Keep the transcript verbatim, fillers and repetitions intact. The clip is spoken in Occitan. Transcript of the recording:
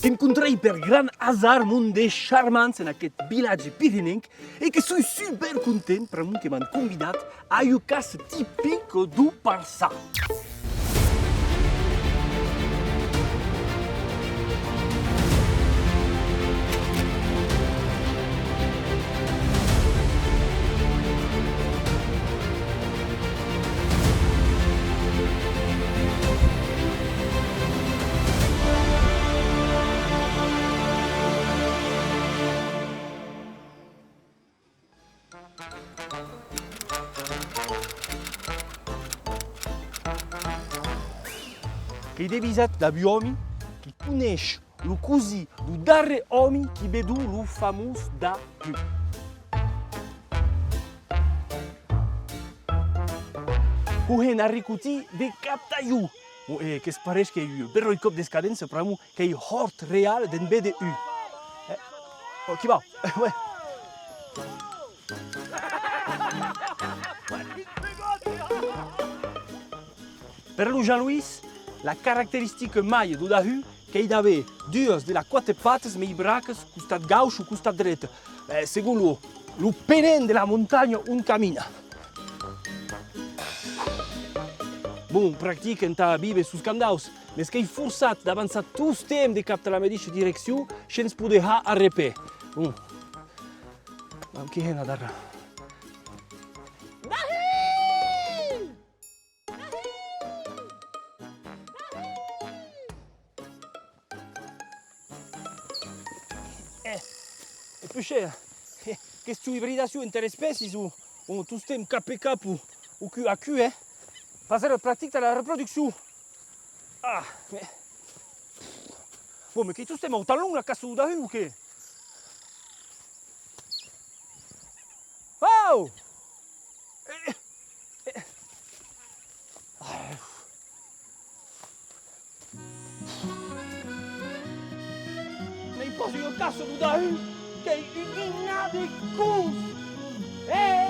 Encontrèi per grand azard monde charmants en aqueth vilatge pirenenc e que soi super content pr'amor que m'an convidat a ua caça tipica deu Parçan. Qu'èi devisat dab un òmi qui coneish lo cosin deu darrèr òmi qui vedó lo famós Dahut. Qu'o hèn arricotir de cap talhon. Bon, e que's pareish qu'ei un beròi còp d'escadença pr'amor qu'ei hòrt real de'n véder un. Eh? Oh, qui va? Ouais. Per lo Jean-Louis, la caracteristica maia deu Dahut qu'ei d'aver duas de las quate patas mei bracas, costat gauch o costat dret, eh, segon lo, lo penent de la montanha on camina. Bon, practic entà víver sos candaus, mes qu'ei forçat d'avançar tostemps de cap tà la medisha direccion, shens poder har arrepè. Bon. Vam, qui hèn adara? Eh, e puish, eh, qu'estó ibridacion enter espècias o, o tostemps cap e cap o, o cul a cul, eh? Pas èra practic tà la reproduccion. Ah, me... Bon, mes qu'ei tostemps autant long la caça deu Dahut o qué? Wow! Eh, eh, eh. N'ei pas ua caça deu Dahut, qu'ei un dinnar de cons! Eh!